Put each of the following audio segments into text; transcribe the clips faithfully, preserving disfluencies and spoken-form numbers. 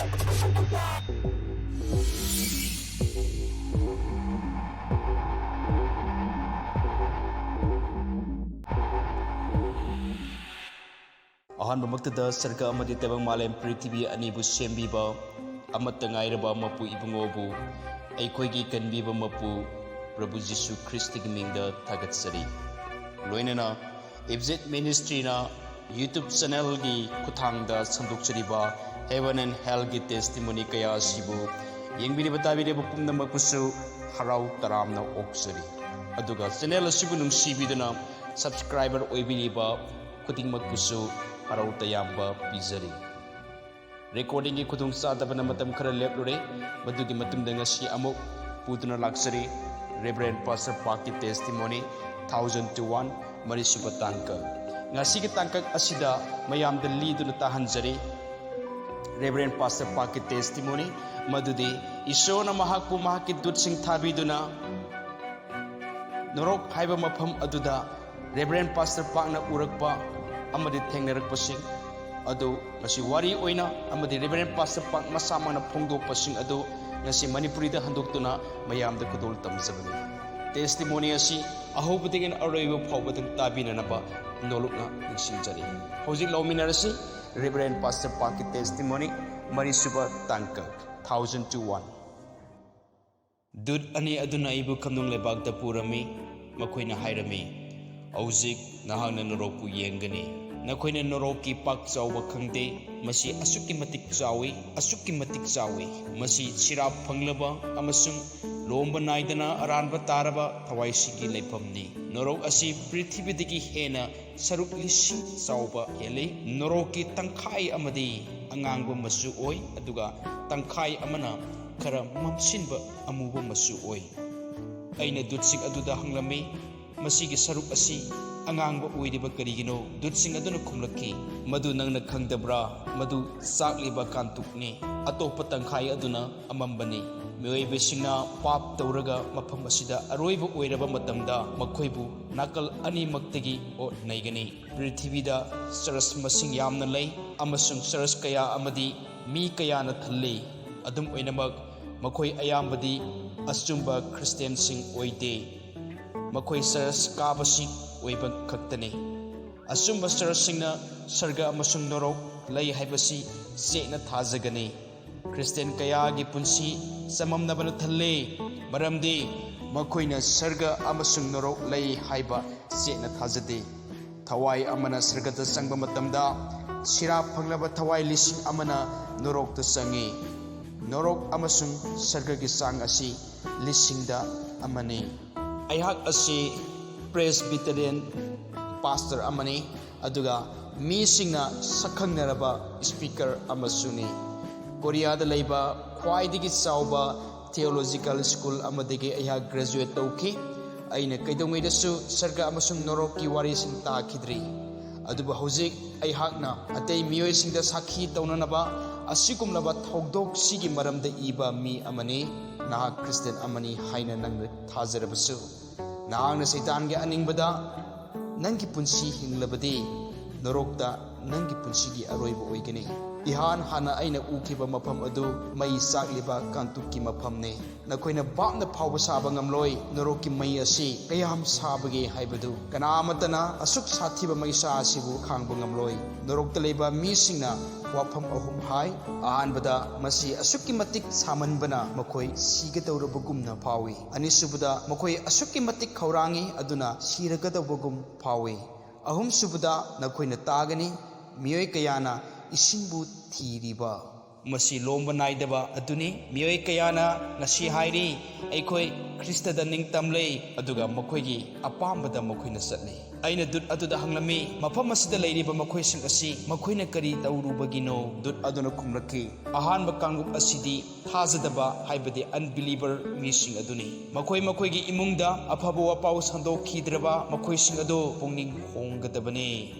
ꯑꯍꯥꯟꯕꯃꯛꯇꯗ ꯁꯔꯒ ꯑꯃꯗꯤ ꯇꯥꯏꯕꯪ ꯃꯥꯂꯦꯝ ꯄ꯭ꯔꯤꯊꯤꯕꯤ ꯑꯅꯤꯕꯨ ꯁꯦꯝꯕꯤꯕ ꯑꯃꯠꯇ ꯉꯥꯏꯔꯕ ꯃꯄꯨ ꯏꯕꯨꯡꯉꯣꯕꯨ ꯑꯩꯈꯣꯏꯒꯤ ꯀꯟꯕꯤꯕ ꯃꯄꯨ ꯄ꯭ꯔꯚꯨ ꯖꯤꯁꯨ ꯈ꯭ꯔꯤꯁꯇꯒꯤ ꯃꯤꯡꯗ ꯊꯥꯒꯠꯆꯔꯤ꯫ ꯂꯣꯏꯅꯅ ꯏꯕꯖꯤꯠ ꯃꯤꯅꯤꯁꯇ꯭ꯔꯤꯅ YouTube ꯆꯦꯅꯦꯜꯒꯤ ꯈꯨꯠꯊꯥꯡꯗ ꯁꯟꯗꯣꯛꯆꯔꯤꯕ Heaven and Hellꯒꯤ testimony ꯀꯌꯥ ꯑꯁꯤꯕꯨ ꯌꯦꯡꯕꯤꯔꯤꯕ ꯇꯥꯕꯤꯔꯤꯕ ꯄꯨꯝꯅꯃꯛꯄꯨꯁꯨ ꯍꯔꯥꯎ ꯇꯔꯥꯝꯅ ꯑꯣꯛꯆꯔꯤ꯫ ꯑꯗꯨꯒ ꯆꯦꯅꯦꯜ ꯑꯁꯤꯕꯨ ꯅꯨꯡꯁꯤꯕꯤꯗꯨꯅ subscriber ꯑꯣꯏꯕꯤꯔꯤꯕ ꯈꯨꯗꯤꯡꯃꯛꯄꯨꯁꯨ ꯍꯔꯥꯎ ꯇꯌꯥꯝꯕ ꯄꯤꯖꯔꯤ꯫ Recordingꯒꯤ ꯈꯨꯗꯣꯡꯆꯥꯗꯕꯅ ꯃꯇꯝ ꯈꯔ ꯂꯦꯞꯂꯨꯔꯦ꯫ ꯃꯗꯨꯒꯤ ꯃꯇꯨꯡꯗ ꯉꯁꯤ ꯑꯃꯨꯛ ꯄꯨꯗꯨꯅ ꯂꯥꯛꯆꯔꯤ Reverend Pastor ꯄꯥꯛꯀꯤ testimony, thousand to one, ꯃꯔꯤꯁꯨꯕ ꯇꯥꯡꯀꯛ꯫ ꯉꯁꯤꯒꯤ ꯇꯥꯡꯀꯛ ꯑꯁꯤꯗ ꯃꯌꯥꯝꯗ ꯂꯤꯗꯨꯅ ꯇꯥꯍꯟꯖꯔꯤ Reverend Pastor ꯄꯥꯛꯀꯤ testimony, ꯃꯗꯨꯗꯤ ꯏꯁꯣꯔꯅ ꯃꯍꯥꯛꯄꯨ ꯃꯍꯥꯛꯀꯤ ꯗꯨꯠꯁꯤꯡ ꯊꯥꯕꯤꯗꯨꯅ ꯅꯣꯔꯣꯛ ꯍꯥꯏꯕ ꯃꯐꯝ ꯑꯗꯨꯗ Reverend Pastor ꯄꯥꯛꯅ ꯎꯔꯛꯄ ꯑꯃꯗꯤ ꯊꯦꯡꯅꯔꯛꯄꯁꯤꯡ ꯑꯗꯨ ꯉꯁꯤ ꯋꯥꯔꯤ ꯑꯣꯏꯅ ꯑꯃꯗꯤ Reverend Pastor ꯄꯥꯛ ꯃꯁꯥꯃꯛꯅ ꯐꯣꯡꯗꯣꯛꯄꯁꯤꯡ ꯑꯗꯨ ꯉꯁꯤ ꯃꯅꯤꯄꯨꯔꯤꯗ ꯍꯟꯗꯣꯛꯇꯨꯅ ꯃꯌꯥꯝꯗ ꯈꯨꯗꯣꯜ ꯇꯝꯖꯕꯅꯤ꯫ Testimony ꯑꯁꯤ ꯑꯍꯧꯕꯗꯒꯤꯅ ꯑꯔꯣꯏꯕ ꯐꯥꯎꯕꯗ ꯇꯥꯕꯤꯅꯅꯕ ꯅꯣꯂꯨꯛꯅ ꯅꯤꯡꯁꯤꯡꯖꯔꯤ꯫ ꯍꯧꯖꯤꯛ ꯂꯧꯃꯤꯟꯅꯔꯁꯤ Reverend Pastor ꯄꯥꯛꯀꯤ testimony, ꯃꯔꯤꯁꯨꯕ ꯇꯥꯡꯀꯛ, thousand to one꯫ ꯗꯨꯠ ꯑꯅꯤ ꯑꯗꯨꯅ ꯑꯩꯕꯨ ꯈꯝꯅꯨꯡ ꯂꯩꯕꯥꯛꯇ ꯄꯨꯔꯝꯃꯤ꯫ ꯃꯈꯣꯏꯅ ꯍꯥꯏꯔꯝꯃꯤ, "ꯍꯧꯖꯤꯛ ꯅꯍꯥꯛꯅ ꯅꯣꯔꯣꯛꯄꯨ ꯌꯦꯡꯒꯅꯤ꯫ ꯅꯈꯣꯏꯅ ꯅꯣꯔꯣꯛꯀꯤ ꯄꯥꯛ ꯆꯥꯎꯕ ꯈꯪꯗꯦ꯫ ꯃꯁꯤ ꯑꯁꯨꯛꯀꯤ ꯃꯇꯤꯛ ꯆꯥꯎꯏ, ꯑꯁꯨꯛꯀꯤ ꯃꯇꯤꯛ ꯆꯥꯎꯏ꯫ ꯃꯁꯤ ꯁꯤꯔꯥꯞ ꯐꯪꯂꯕ ꯑꯃꯁꯨꯡ ꯂꯣꯝꯕ ꯅꯥꯏꯗꯅ ꯑꯔꯥꯟꯕ ꯇꯥꯔꯕ ꯊꯋꯥꯏꯁꯤꯡꯒꯤ ꯂꯩꯐꯝꯅꯤ꯫ ꯅꯣꯔꯣꯛ ꯑꯁꯤ ꯄ꯭ꯔꯤꯊꯤꯕꯤꯗꯒꯤ ꯍꯦꯟꯅ ꯁꯔꯨꯛ ꯂꯤꯁꯤꯡ ꯆꯥꯎꯕ ꯍꯦꯜꯂꯤ꯫ ꯅꯣꯔꯣꯛꯀꯤ ꯇꯪꯈꯥꯏ ꯑꯃꯗꯤ ꯑꯉꯥꯡꯕ ꯃꯆꯨ ꯑꯣꯏ, ꯑꯗꯨꯒ ꯇꯪꯈꯥꯏ ꯑꯃꯅ ꯈꯔ ꯃꯝꯁꯤꯟꯕ ꯑꯃꯨꯕ ꯃꯆꯨ ꯑꯣꯏ꯫" ꯑꯩꯅ ꯗꯨꯠꯁꯤꯡ ꯑꯗꯨꯗ ꯍꯪꯂꯝꯃꯤ, "ꯃꯁꯤꯒꯤ ꯁꯔꯨꯛ ꯑꯁꯤ ꯑꯉꯥꯡꯕ ꯑꯣꯏꯔꯤꯕ ꯀꯔꯤꯒꯤꯅꯣ?" ꯗꯨꯠꯁꯤꯡ ꯑꯗꯨꯅ ꯈꯨꯝꯂꯛꯈꯤ, "ꯃꯗꯨ ꯅꯪꯅ ꯈꯪꯗꯕ꯭ꯔꯥ? ꯃꯗꯨ ꯆꯥꯛꯂꯤꯕ ꯀꯥꯡꯇꯨꯞꯅꯤ꯫ ꯑꯇꯣꯞꯄ ꯇꯪꯈꯥꯏ ꯑꯗꯨꯅ ꯑꯃꯝꯕꯅꯤ꯫" ꯃꯤꯑꯣꯏꯕꯁꯤꯡꯅ ꯄꯥꯞ ꯇꯧꯔꯒ ꯃꯐꯝ ꯑꯁꯤꯗ ꯑꯔꯣꯏꯕ ꯑꯣꯏꯔꯕ ꯃꯇꯝꯗ ꯃꯈꯣꯏꯕꯨ ꯅꯥꯀꯜ ꯑꯅꯤꯃꯛꯇꯒꯤ ꯑꯣꯠ ꯅꯩꯒꯅꯤ꯫ ꯄ꯭ꯔꯤꯊꯤꯕꯤꯗ ꯆꯔꯆ ꯃꯁꯤꯡ ꯌꯥꯝꯅ ꯂꯩ ꯑꯃꯁꯨꯡ ꯆꯔꯆ ꯀꯌꯥ ꯑꯃꯗꯤ ꯃꯤ ꯀꯌꯥꯅ ꯊꯜꯂꯤ꯫ ꯑꯗꯨꯝ ꯑꯣꯏꯅꯃꯛ, ꯃꯈꯣꯏ ꯑꯌꯥꯝꯕꯗꯤ ꯑꯆꯨꯝꯕ ꯈ꯭ꯔꯤꯁꯇꯤꯌꯥꯟꯁꯤꯡ ꯑꯣꯏꯗꯦ꯫ ꯃꯈꯣꯏ ꯆꯔꯆ ꯀꯥꯕꯁꯤꯡ ꯑꯣꯏꯕ ꯈꯛꯇꯅꯤ꯫ ꯑꯆꯨꯝꯕ ꯆꯔꯆꯁꯤꯡꯅ ꯁꯔꯒ ꯑꯃꯁꯨꯡ ꯅꯣꯔꯣꯛ ꯂꯩ ꯍꯥꯏꯕꯁꯤ ꯆꯦꯠꯅ ꯊꯥꯖꯒꯅꯤ꯫ ꯈ꯭ꯔꯤꯁꯇꯤꯌꯥꯟ ꯀꯌꯥꯒꯤ ꯄꯨꯟꯁꯤ ꯆꯃꯝꯅꯕꯅ ꯊꯜꯂꯦ, ꯃꯔꯝꯗꯤ ꯃꯈꯣꯏꯅ ꯁꯔꯒ ꯑꯃꯁꯨꯡ ꯅꯣꯔꯣꯛ ꯂꯩ ꯍꯥꯏꯕ ꯆꯦꯠꯅ ꯊꯥꯖꯗꯦ꯫ ꯊꯋꯥꯏ ꯑꯃꯅ ꯁꯔꯒꯗ ꯆꯪꯕ ꯃꯇꯝꯗ, ꯁꯤꯔꯥ ꯐꯪꯂꯕ ꯊꯋꯥꯏ ꯂꯤꯁꯤꯡ ꯑꯃꯅ ꯅꯣꯔꯣꯛꯇ ꯆꯪꯏ꯫ ꯅꯣꯔꯣꯛ ꯑꯃꯁꯨꯡ ꯁꯔꯒꯒꯤ ꯆꯥꯡ ꯑꯁꯤ ꯂꯤꯁꯤꯡꯗ ꯑꯃꯅꯤ꯫ ꯑꯩꯍꯥꯛ ꯑꯁꯤ ꯄ꯭ꯔꯦꯁꯕꯤꯇꯦꯔꯤꯌꯟ ꯄꯥꯁꯇꯔ ꯑꯃꯅꯤ, ꯑꯗꯨꯒ ꯃꯤꯁꯤꯡꯅ ꯁꯛꯈꯪꯅꯔꯕ ꯁ꯭ꯄꯤꯀꯔ ꯑꯃꯁꯨꯅꯤ꯫ ꯀꯣꯔꯤꯌꯥꯗ ꯂꯩꯕ ꯈ꯭ꯋꯥꯏꯗꯒꯤ ꯆꯥꯎꯕ ꯊꯤꯑꯣꯂꯣꯖꯤꯀꯦꯜ ꯁ꯭ꯀꯨꯜ ꯑꯃꯗꯒꯤ ꯑꯩꯍꯥꯛ ꯒ꯭ꯔꯦꯖꯨꯑꯦꯠ ꯇꯧꯈꯤ꯫ ꯑꯩꯅ ꯀꯩꯗꯧꯉꯩꯗꯁꯨ ꯁꯔꯒ ꯑꯃꯁꯨꯡ ꯅꯣꯔꯣꯛꯀꯤ ꯋꯥꯔꯤꯁꯤꯡ ꯇꯥꯈꯤꯗ꯭ꯔꯤ꯫ ꯑꯗꯨꯕꯨ ꯍꯧꯖꯤꯛ ꯑꯩꯍꯥꯛꯅ ꯑꯇꯩ ꯃꯤꯑꯣꯏꯁꯤꯡꯗ ꯁꯥꯈꯤ ꯇꯧꯅꯅꯕ ꯑꯁꯤꯒꯨꯝꯂꯕ ꯊꯧꯗꯣꯛꯁꯤꯒꯤ ꯃꯔꯝꯗ ꯏꯕ ꯃꯤ ꯑꯃꯅꯤ꯫ ꯅꯍꯥꯛ ꯈ꯭ꯔꯤꯁꯇꯤꯌꯥꯟ ꯑꯃꯅꯤ ꯍꯥꯏꯅ ꯅꯪꯅ ꯊꯥꯖꯔꯕꯁꯨ, ꯅꯍꯥꯛꯅ ꯁꯩꯇꯥꯟꯒꯤ ꯑꯅꯤꯡꯕꯗ ꯅꯪꯒꯤ ꯄꯨꯟꯁꯤ ꯍꯤꯡꯂꯕꯗꯤ, ꯅꯣꯔꯣꯛꯇ ꯅꯪꯒꯤ ꯄꯨꯟꯁꯤꯒꯤ ꯑꯔꯣꯏꯕ ꯑꯣꯏꯒꯅꯤ꯫ ꯏꯍꯥꯟ ꯍꯥꯟꯅ ꯑꯩꯅ ꯎꯈꯤꯕ ꯃꯐꯝ ꯑꯗꯨ ꯃꯩ ꯆꯥꯛꯂꯤꯕ ꯀꯥꯡꯇꯨꯛꯀꯤ ꯃꯐꯝꯅꯤ꯫ ꯅꯈꯣꯏꯅ ꯚꯥꯞꯅ ꯐꯥꯎꯕ ꯁꯥꯕ ꯉꯝꯂꯣꯏ, ꯅꯣꯔꯣꯛꯀꯤ ꯃꯩ ꯑꯁꯤ ꯀꯌꯥꯝ ꯁꯥꯕꯒꯦ ꯍꯥꯏꯕꯗꯨ꯫ ꯀꯅꯥ ꯑꯃꯠꯇꯅ ꯑꯁꯨꯛ ꯁꯥꯊꯤꯕ ꯃꯩꯁꯥ ꯑꯁꯤꯕꯨ ꯈꯥꯡꯕ ꯉꯝꯂꯣꯏ꯫ ꯅꯣꯔꯣꯛꯇ ꯂꯩꯕ ꯃꯤꯁꯤꯡꯅ ꯋꯥꯐꯝ ꯑꯍꯨꯝ ꯍꯥꯏ꯫ ꯑꯍꯥꯟꯕꯗ, ꯃꯁꯤ ꯑꯁꯨꯛꯀꯤ ꯃꯇꯤꯛ ꯁꯥꯃꯟꯕꯅ ꯃꯈꯣꯏ ꯁꯤꯒꯗꯧꯔꯕꯒꯨꯝꯅ ꯐꯥꯎꯏ꯫ ꯑꯅꯤꯁꯨꯕꯗ, ꯃꯈꯣꯏ ꯑꯁꯨꯛꯀꯤ ꯃꯇꯤꯛ ꯈꯧꯔꯥꯡꯏ, ꯑꯗꯨꯅ ꯁꯤꯔꯒꯗꯧꯕꯒꯨꯝ ꯐꯥꯎꯏ꯫ ꯑꯍꯨꯝꯁꯨꯕꯗ, ꯅꯈꯣꯏꯅ ꯇꯥꯒꯅꯤ, ꯃꯤꯑꯣꯏ ꯀꯌꯥꯅ ꯏꯁꯤꯡꯕꯨ ꯊꯤꯔꯤꯕ꯫ ꯃꯁꯤ ꯂꯣꯝꯕ ꯅꯥꯏꯗꯕ ꯑꯗꯨꯅꯤ꯫ ꯃꯤꯑꯣꯏ ꯀꯌꯥꯅ ꯉꯁꯤ ꯍꯥꯏꯔꯤ, "ꯑꯩꯈꯣꯏ ꯈ꯭ꯔꯤꯁꯇꯗ ꯅꯤꯡꯇꯝꯂꯦ," ꯑꯗꯨꯒ ꯃꯈꯣꯏꯒꯤ ꯑꯄꯥꯝꯕꯗ ꯃꯈꯣꯏꯅ ꯆꯠꯂꯤ꯫ ꯑꯩꯅ ꯗꯨꯠ ꯑꯗꯨꯗ ꯍꯪꯂꯝꯃꯤ, "ꯃꯐꯝ ꯑꯁꯤꯗ ꯂꯩꯔꯤꯕ ꯃꯈꯣꯏꯁꯤꯡ ꯑꯁꯤ ꯃꯈꯣꯏꯅ ꯀꯔꯤ ꯇꯧꯔꯨꯕꯒꯤꯅꯣ?" ꯗꯨꯠ ꯑꯗꯨꯅ ꯈꯨꯝꯂꯛꯈꯤ, "ꯑꯍꯥꯟꯕ ꯀꯥꯡꯂꯨꯞ ꯑꯁꯤꯗꯤ ꯊꯥꯖꯗꯕ, ꯍꯥꯏꯕꯗꯤ unbeliever ꯃꯤꯁꯤꯡ ꯑꯗꯨꯅꯤ꯫ ꯃꯈꯣꯏ ꯃꯈꯣꯏꯒꯤ ꯏꯃꯨꯡꯗ ꯑꯐꯕ ꯋꯥꯄꯥꯎ ꯁꯟꯗꯣꯛꯈꯤꯗ꯭ꯔꯕ ꯃꯈꯣꯏꯁꯤꯡ ꯑꯗꯨ ꯄꯨꯛꯅꯤꯡ ꯍꯣꯡꯒꯗꯕꯅꯤ꯫"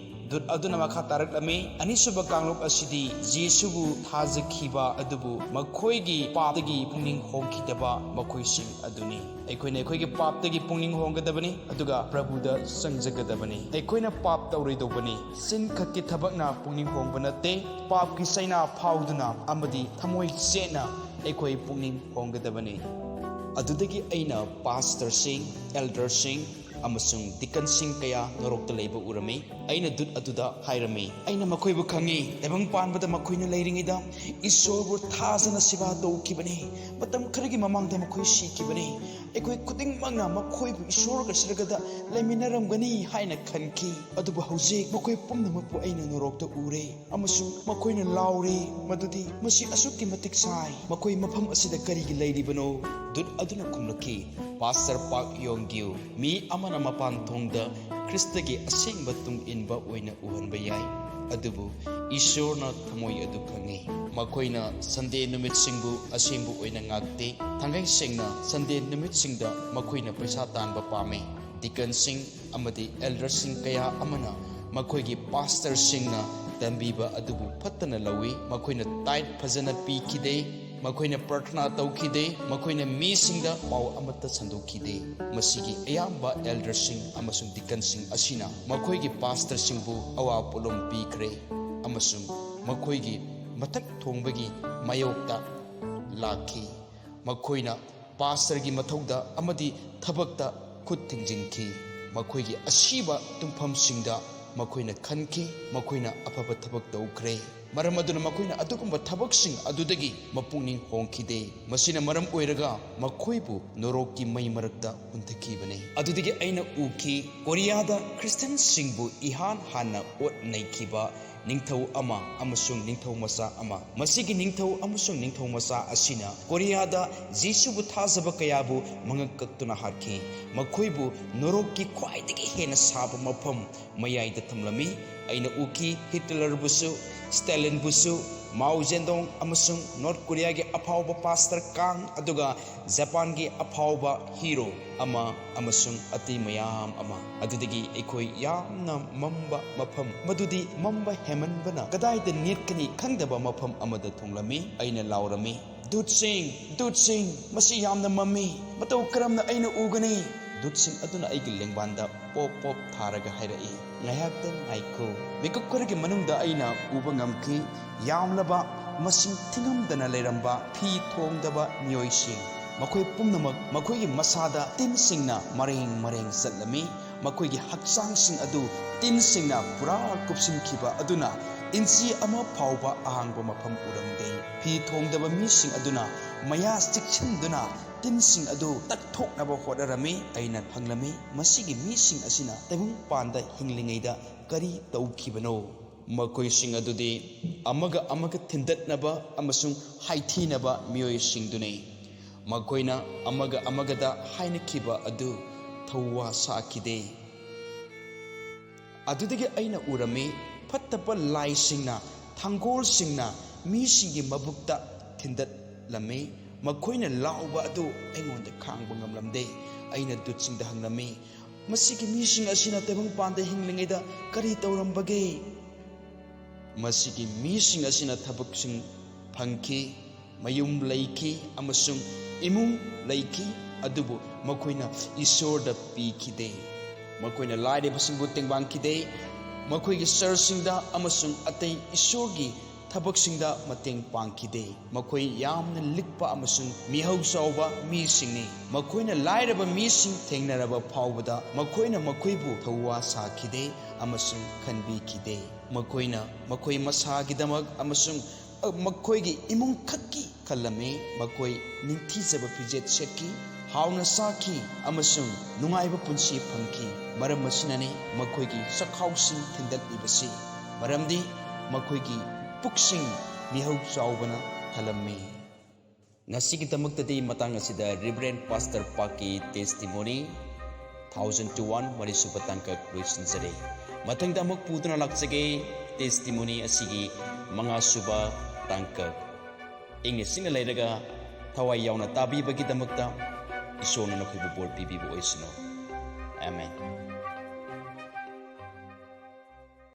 ꯗꯨꯠ ꯑꯗꯨꯅ ꯃꯈꯥ ꯇꯥꯔꯛꯂꯝꯃꯤ, "ꯑꯅꯤꯁꯨꯕ ꯀꯥꯡꯂꯨꯞ ꯑꯁꯤꯗꯤ ꯖꯤꯁꯨꯕꯨ ꯊꯥꯖꯈꯤꯕ ꯑꯗꯨꯕꯨ ꯃꯈꯣꯏꯒꯤ ꯄꯥꯞꯇꯒꯤ ꯄꯨꯛꯅꯤꯡ ꯍꯣꯡꯈꯤꯗꯕ ꯃꯈꯣꯏꯁꯤꯡ ꯑꯗꯨꯅꯤ꯫ ꯑꯩꯈꯣꯏꯅ ꯑꯩꯈꯣꯏꯒꯤ ꯄꯥꯞꯇꯒꯤ ꯄꯨꯛꯅꯤꯡ ꯍꯣꯡꯒꯗꯕꯅꯤ, ꯑꯗꯨꯒ ꯄ꯭ꯔꯚꯨꯗ ꯆꯪꯖꯒꯗꯕꯅꯤ꯫ ꯑꯩꯈꯣꯏꯅ ꯄꯥꯞ ꯇꯧꯔꯣꯏꯗꯧꯕꯅꯤ꯫ ꯆꯤꯟ ꯈꯛꯀꯤ ꯊꯕꯛꯅ ꯄꯨꯛꯅꯤꯡ ꯍꯣꯡꯕ ꯅꯠꯇꯦ, ꯄꯥꯞꯀꯤ ꯆꯩꯅꯥ ꯐꯥꯎꯗꯨꯅ ꯑꯃꯗꯤ ꯊꯃꯣꯏ ꯆꯦꯠꯅ ꯑꯩꯈꯣꯏ ꯄꯨꯛꯅꯤꯡ ꯍꯣꯡꯒꯗꯕꯅꯤ"꯫ ꯑꯗꯨꯗꯒꯤ ꯑꯩꯅ ꯄꯥꯁꯇꯔꯁꯤꯡ, ꯑꯦꯜꯗꯔꯁꯤꯡ ꯑꯃꯁꯨꯡ ꯗꯤꯀꯟꯁꯤꯡ ꯀꯌꯥ ꯅꯣꯔꯣꯛꯇ ꯂꯩꯕ ꯎꯔꯝꯃꯤ꯫ ꯑꯩꯅ ꯗꯨꯠ ꯑꯗꯨꯗ ꯍꯥꯏꯔꯝꯃꯤ, "ꯑꯩꯅ ꯃꯈꯣꯏꯕꯨ ꯈꯪꯏ꯫ ꯇꯥꯏꯕꯪ ꯄꯥꯟꯕꯗ ꯃꯈꯣꯏꯅ ꯂꯩꯔꯤꯉꯩꯗ ꯏꯁꯣꯔꯕꯨ ꯊꯥꯖꯅ ꯁꯦꯕꯥ ꯇꯧꯈꯤꯕꯅꯤ꯫ ꯃꯇꯝ ꯈꯔꯒꯤ ꯃꯃꯥꯡꯗ ꯃꯈꯣꯏ ꯁꯤꯈꯤꯕꯅꯤ꯫ ꯑꯩꯈꯣꯏ ꯈꯨꯗꯤꯡꯃꯛꯅ ꯃꯈꯣꯏꯕꯨ ꯏꯁꯣꯔꯒ ꯁꯔꯒꯗ ꯂꯩꯃꯤꯟꯅꯔꯝꯒꯅꯤ ꯍꯥꯏꯅ ꯈꯟꯈꯤ꯫ ꯑꯗꯨꯕꯨ ꯍꯧꯖꯤꯛ ꯃꯈꯣꯏ ꯄꯨꯝꯅꯃꯛꯄꯨ ꯑꯩꯅ ꯅꯣꯔꯣꯛꯇ ꯎꯔꯦ"꯫ ꯑꯃꯁꯨꯡ ꯃꯈꯣꯏꯅ ꯂꯥꯎꯔꯦ ꯃꯗꯨꯗꯤ, "ꯃꯁꯤ ꯑꯁꯨꯛꯀꯤ ꯃꯇꯤꯛ ꯁꯥꯏ꯫ ꯃꯈꯣꯏ ꯃꯐꯝ ꯑꯁꯤꯗ ꯀꯔꯤꯒꯤ ꯂꯩꯔꯤꯕꯅꯣ?" ꯗꯨꯠ ꯑꯗꯨꯅ ꯈꯨꯝꯂꯛꯈꯤ, "ꯄꯥꯁꯇꯔ ꯄꯥꯛ ꯌꯣꯡ ꯒ꯭ꯌꯨ, ꯃꯤ ꯑꯃꯅ ꯃꯄꯥꯟ ꯊꯣꯡꯗ ꯈ꯭ꯔꯤꯁꯇꯒꯤ ꯑꯁꯦꯡꯕ ꯇꯨꯡ ꯏꯟꯕ ꯑꯣꯏꯅ ꯎꯍꯟꯕ ꯌꯥꯏ, ꯑꯗꯨꯕꯨ ꯏꯁꯣꯔꯅ ꯊꯃꯣꯏ ꯑꯗꯨ ꯈꯪꯏ꯫ ꯃꯈꯣꯏꯅ ꯁꯟꯗꯦ ꯅꯨꯃꯤꯠꯁꯤꯡꯕꯨ ꯑꯁꯦꯡꯕ ꯑꯣꯏꯅ ꯉꯥꯛꯇꯦ꯫ ꯊꯥꯡꯒꯩ ꯁꯦꯡꯅ, ꯁꯟꯗꯦ ꯅꯨꯃꯤꯠꯁꯤꯡꯗ ꯃꯈꯣꯏꯅ ꯄꯩꯁꯥ ꯇꯥꯟꯕ ꯄꯥꯝꯃꯤ꯫ ꯗꯤꯀꯟꯁꯤꯡ ꯑꯃꯗꯤ ꯑꯦꯜꯗꯔꯁꯤꯡ ꯀꯌꯥ ꯑꯃꯅ ꯃꯈꯣꯏꯒꯤ ꯄꯥꯁꯇꯔꯁꯤꯡꯅ ꯇꯝꯕꯤꯕ ꯑꯗꯨꯕꯨ ꯐꯠꯇꯅ ꯂꯧꯏ꯫ ꯃꯈꯣꯏꯅ ꯇꯥꯏꯠ ꯐꯖꯅ ꯄꯤꯈꯤꯗꯦ, ꯃꯈꯣꯏꯅ ꯄ꯭ꯔꯥꯔꯊꯅꯥ ꯇꯧꯈꯤꯗꯦ, ꯃꯈꯣꯏꯅ ꯃꯤꯁꯤꯡꯗ ꯄꯥꯎ ꯑꯃꯠꯇ ꯁꯟꯗꯣꯛꯈꯤꯗꯦ꯫ ꯃꯁꯤꯒꯤ ꯑꯌꯥꯝꯕ ꯑꯦꯜꯗꯔꯁꯤꯡ ꯑꯃꯁꯨꯡ ꯗꯤꯀꯟꯁꯤꯡ ꯑꯁꯤꯅ ꯃꯈꯣꯏꯒꯤ ꯄꯥꯁꯇꯔꯁꯤꯡꯕꯨ ꯑꯋꯥ ꯄꯣꯠꯂꯨꯝ ꯄꯤꯈ꯭ꯔꯦ ꯑꯃꯁꯨꯡ ꯃꯈꯣꯏꯒꯤ ꯃꯊꯛ ꯊꯣꯡꯕꯒꯤ ꯃꯥꯌꯣꯛꯇ ꯂꯥꯛꯈꯤ꯫ ꯃꯈꯣꯏꯅ ꯄꯥꯁꯇꯔꯒꯤ ꯃꯊꯧꯗ ꯑꯃꯗꯤ ꯊꯕꯛꯇ ꯈꯨꯠ ꯊꯤꯡꯖꯤꯟꯈꯤ꯫ ꯃꯈꯣꯏꯒꯤ ꯑꯁꯤꯕ ꯇꯨꯝꯐꯝꯁꯤꯡꯗ ꯃꯈꯣꯏꯅ ꯈꯟꯈꯤ, ꯃꯈꯣꯏꯅ ꯑꯐꯕ ꯊꯕꯛ ꯇꯧꯈ꯭ꯔꯦ꯫ ꯃꯔꯝ ꯑꯗꯨꯅ ꯃꯈꯣꯏꯅ ꯑꯗꯨꯒꯨꯝꯕ ꯊꯕꯛꯁꯤꯡ ꯑꯗꯨꯗꯒꯤ ꯃꯄꯨꯛꯅꯤꯡ ꯍꯣꯡꯈꯤꯗꯦ꯫ ꯃꯁꯤꯅ ꯃꯔꯝ ꯑꯣꯏꯔꯒ ꯃꯈꯣꯏꯕꯨ ꯅꯣꯔꯣꯛꯀꯤ ꯃꯩ ꯃꯔꯛꯇ ꯍꯨꯟꯊꯈꯤꯕꯅꯤ"꯫ ꯑꯗꯨꯗꯒꯤ ꯑꯩꯅ ꯎꯈꯤ, ꯀꯣꯔꯤꯌꯥꯗ ꯈ꯭ꯔꯤꯁꯇꯤꯌꯥꯟꯁꯤꯡꯕꯨ ꯏꯍꯥꯟ ꯍꯥꯟꯅ ꯑꯣꯠ ꯅꯩꯈꯤꯕ ꯅꯤꯡꯊꯧ ꯑꯃ ꯑꯃꯁꯨꯡ ꯅꯤꯡꯊꯧ ꯃꯆꯥ ꯑꯃ꯫ ꯃꯁꯤꯒꯤ ꯅꯤꯡꯊꯧ ꯑꯃꯁꯨꯡ ꯅꯤꯡꯊꯧ ꯃꯆꯥ ꯑꯁꯤꯅ ꯀꯣꯔꯤꯌꯥꯗ ꯖꯤꯁꯨꯕꯨ ꯊꯥꯖꯕ ꯀꯌꯥꯕꯨ ꯃꯉꯛ ꯀꯛꯇꯨꯅ ꯍꯥꯠꯈꯤ꯫ ꯃꯈꯣꯏꯕꯨ ꯅꯣꯔꯣꯛꯀꯤ ꯈ꯭ꯋꯥꯏꯗꯒꯤ ꯍꯦꯟꯅ ꯁꯥꯕ ꯃꯐꯝ ꯃꯌꯥꯏꯗ ꯊꯝꯂꯝꯃꯤ꯫ ꯑꯩꯅ ꯎꯈꯤ ꯍꯤꯠꯂꯔꯕꯨꯁꯨ, ꯁ꯭ꯇꯦꯂꯤꯟꯕꯨꯁꯨ, ꯃꯥꯎ ꯖꯦꯗꯣꯡ ꯑꯃꯁꯨꯡ ꯅꯣꯔꯠ ꯀꯣꯔꯤꯌꯥꯒꯤ ꯑꯐꯥꯎꯕ ꯄꯥꯁꯇꯔ ꯀꯥꯡ, ꯑꯗꯨꯒ ꯖꯄꯥꯟꯒꯤ ꯑꯐꯥꯎꯕ ꯍꯤꯔꯣ ꯑꯃ, ꯑꯃꯁꯨꯡ ꯑꯇꯩ ꯃꯌꯥꯝ ꯑꯃ꯫ ꯑꯗꯨꯗꯒꯤ ꯑꯩꯈꯣꯏ ꯌꯥꯝꯅ ꯃꯝꯕ ꯃꯐꯝ, ꯃꯗꯨꯗꯤ ꯃꯝꯕ ꯍꯦꯟꯃꯟꯕꯅ ꯀꯗꯥꯏꯗ ꯅꯦꯠꯀꯅꯤ ꯈꯪꯗꯕ ꯃꯐꯝ ꯑꯃꯗ ꯊꯨꯡꯂꯝꯃꯤ꯫ ꯑꯩꯅ ꯂꯥꯎꯔꯝꯃꯤ, "ꯗꯨꯠꯁꯤꯡ, ꯗꯨꯠꯁꯤꯡ, ꯃꯁꯤ ꯌꯥꯝꯅ ꯃꯝꯃꯤ, ꯃꯇꯧ ꯀꯔꯝꯅ ꯑꯩꯅ ꯎꯒꯅꯤ?" ꯗꯨꯠꯁꯤꯡ ꯑꯗꯨꯅ ꯑꯩꯒꯤ ꯂꯦꯡꯕꯥꯟꯗ ꯄꯣꯞ ꯄꯣꯞ ꯊꯥꯔꯒ ꯍꯥꯏꯔꯛꯏ, "ꯉꯥꯏꯍꯥꯛꯇꯪ ꯉꯥꯏꯈꯣ꯫" ꯃꯤꯀꯨꯞ ꯈꯔꯒꯤ ꯃꯅꯨꯡꯗ ꯑꯩꯅ ꯎꯕ ꯉꯝꯈꯤ, ꯌꯥꯝꯂꯕ, ꯃꯁꯤꯡ ꯊꯤꯉꯝꯗꯅ ꯂꯩꯔꯝꯕ ꯐꯤ ꯊꯣꯡꯗꯕ ꯃꯤꯑꯣꯏꯁꯤꯡ꯫ ꯃꯈꯣꯏ ꯄꯨꯝꯅꯃꯛ ꯃꯈꯣꯏꯒꯤ ꯃꯁꯥꯗ ꯇꯤꯟꯁꯤꯡꯅ ꯃꯔꯦꯡ ꯃꯔꯦꯡ ꯆꯠꯂꯝꯃꯤ꯫ ꯃꯈꯣꯏꯒꯤ ꯍꯛꯆꯥꯡꯁꯤꯡ ꯑꯗꯨ ꯇꯤꯟꯁꯤꯡꯅ ꯄꯨꯔꯥ ꯀꯨꯞꯁꯤꯟꯈꯤꯕ ꯑꯗꯨꯅ ꯏꯟꯆꯤ ꯑꯃ ꯐꯥꯎꯕ ꯑꯍꯥꯡꯕ ꯃꯐꯝ ꯎꯔꯝꯗꯦ꯫ ꯐꯤ ꯊꯣꯡꯗꯕ ꯃꯤꯁꯤꯡ ꯑꯗꯨꯅ ꯃꯌꯥ ꯆꯤꯛꯁꯤꯟꯗꯨꯅ ꯇꯤꯟꯁꯤꯡ ꯑꯗꯨ ꯇꯛꯊꯣꯛꯅꯕ ꯍꯣꯠꯅꯔꯝꯃꯤ꯫ ꯑꯩꯅ ꯍꯪꯂꯝꯃꯤ, "ꯃꯁꯤꯒꯤ ꯃꯤꯁꯤꯡ ꯑꯁꯤꯅ ꯇꯥꯏꯕꯪꯄꯥꯟꯗ ꯍꯤꯡꯂꯤꯉꯩꯗ ꯀꯔꯤ ꯇꯧꯈꯤꯕꯅꯣ?" ꯃꯈꯣꯏꯁꯤꯡ ꯑꯗꯨꯗꯤ ꯑꯃꯒ ꯑꯃꯒ ꯊꯤꯟꯗꯠꯅꯕ ꯑꯃꯁꯨꯡ ꯍꯥꯏꯊꯤꯅꯕ ꯃꯤꯑꯣꯏꯁꯤꯡꯗꯨꯅꯤ꯫ ꯃꯈꯣꯏꯅ ꯑꯃꯒ ꯑꯃꯒꯗ ꯍꯥꯏꯅꯈꯤꯕ ꯑꯗꯨ ꯊꯧꯋꯥ ꯁꯥꯈꯤꯗꯦ꯫ ꯑꯗꯨꯗꯒꯤ ꯑꯩꯅ ꯎꯔꯝꯃꯤ, ꯐꯠꯇꯕ ꯂꯥꯏꯁꯤꯡꯅ, ꯊꯥꯡꯒꯣꯜꯁꯤꯡꯅ ꯃꯤꯁꯤꯡꯒꯤ ꯃꯕꯨꯛꯇ ꯊꯤꯟꯗꯠꯂꯝꯃꯤ꯫ ꯃꯈꯣꯏꯅ ꯂꯥꯎꯕ ꯑꯗꯨ ꯑꯩꯉꯣꯟꯗ ꯈꯥꯡꯕ ꯉꯝꯂꯝꯗꯦ꯫ ꯑꯩꯅ ꯗꯨꯠꯁꯤꯡꯗ ꯍꯪꯂꯝꯃꯤ, "ꯃꯁꯤꯒꯤ ꯃꯤꯁꯤꯡ ꯑꯁꯤꯅ ꯇꯥꯏꯕꯪꯄꯥꯟꯗ ꯍꯤꯡꯂꯤꯉꯩꯗ ꯀꯔꯤ ꯇꯧꯔꯝꯕꯒꯦ?" ꯃꯁꯤꯒꯤ ꯃꯤꯁꯤꯡ ꯑꯁꯤꯅ ꯊꯕꯛꯁꯤꯡ ꯐꯪꯈꯤ, ꯃꯌꯨꯝ ꯂꯩꯈꯤ ꯑꯃꯁꯨꯡ ꯏꯃꯨꯡ ꯂꯩꯈꯤ, ꯑꯗꯨꯕꯨ ꯃꯈꯣꯏꯅ ꯏꯁꯣꯔꯗ ꯄꯤꯈꯤꯗꯦ꯫ ꯃꯈꯣꯏꯅ ꯂꯥꯏꯔꯕꯁꯤꯡꯕꯨ ꯇꯦꯡꯕꯥꯡꯈꯤꯗꯦ, ꯃꯈꯣꯏꯒꯤ ꯆꯔꯆꯁꯤꯡꯗ ꯑꯃꯁꯨꯡ ꯑꯇꯩ ꯏꯁꯣꯔꯒꯤ ꯊꯕꯛꯁꯤꯡꯗ ꯃꯇꯦꯡ ꯄꯥꯡꯈꯤꯗꯦ꯫ ꯃꯈꯣꯏ ꯌꯥꯝꯅ ꯂꯤꯛꯄ ꯑꯃꯁꯨꯡ ꯃꯤꯍꯧ ꯆꯥꯎꯕ ꯃꯤꯁꯤꯡꯅꯤ꯫ ꯃꯈꯣꯏꯅ ꯂꯥꯏꯔꯕ ꯃꯤꯁꯤꯡ ꯊꯦꯡꯅꯔꯕ ꯐꯥꯎꯕꯗ ꯃꯈꯣꯏꯅ ꯃꯈꯣꯏꯕꯨ ꯊꯧꯋꯥ ꯁꯥꯈꯤꯗꯦ ꯑꯃꯁꯨꯡ ꯈꯟꯕꯤꯈꯤꯗꯦ꯫ ꯃꯈꯣꯏꯅ ꯃꯈꯣꯏ ꯃꯁꯥꯒꯤꯗꯃꯛ ꯑꯃꯁꯨꯡ ꯃꯈꯣꯏꯒꯤ ꯏꯃꯨꯡ ꯈꯛꯀꯤ ꯈꯜꯂꯝꯃꯤ꯫ ꯃꯈꯣꯏ ꯅꯤꯡꯊꯤꯖꯕ ꯐꯤꯖꯦꯠ ꯁꯦꯠꯈꯤ, ꯍꯥꯎꯅ ꯆꯥꯈꯤ ꯑꯃꯁꯨꯡ ꯅꯨꯡꯉꯥꯏꯕ ꯄꯨꯟꯁꯤ ꯐꯪꯈꯤ꯫ ꯃꯔꯝ ꯑꯁꯤꯅꯅꯤ ꯃꯈꯣꯏꯒꯤ ꯆꯈꯥꯎꯁꯤꯡ ꯊꯤꯟꯗꯠꯂꯤꯕꯁꯤ, ꯃꯔꯝꯗꯤ ꯃꯈꯣꯏꯒꯤ ꯄꯨꯛꯁꯤꯡ ꯃꯤꯍꯧ ꯆꯥꯎꯕꯅ ꯊꯜꯂꯝꯃꯤ꯫ ꯉꯁꯤꯒꯤꯗꯃꯛꯇꯗꯤ ꯃꯇꯥꯡ ꯑꯁꯤꯗ Reverend Pastor ꯄꯥꯛꯀꯤ testimony, thousand to one, ꯃꯔꯤꯁꯨꯕ ꯇꯥꯡꯀꯛ ꯂꯣꯏꯁꯤꯟꯖꯔꯦ꯫ ꯃꯊꯪꯗ ꯑꯃꯨꯛ ꯄꯨꯗꯨꯅ ꯂꯥꯛꯆꯒꯦ꯫ Testimony ꯑꯁꯤꯒꯤ ꯃꯉꯥꯁꯨꯕ ꯇꯥꯡꯀꯛ꯫ ꯏꯪꯅ ꯆꯤꯛꯅ ꯂꯩꯔꯒ ꯊꯋꯥꯏ ꯌꯥꯎꯅ ꯇꯥꯕꯤꯕꯒꯤꯗꯃꯛꯇ ꯏꯁꯣꯔꯅ ꯅꯈꯣꯏꯕꯨ ꯕꯣꯔ ꯄꯤꯕꯤꯕ ꯑꯣꯏꯁꯅꯨ꯫ ꯑꯃꯦꯟ꯫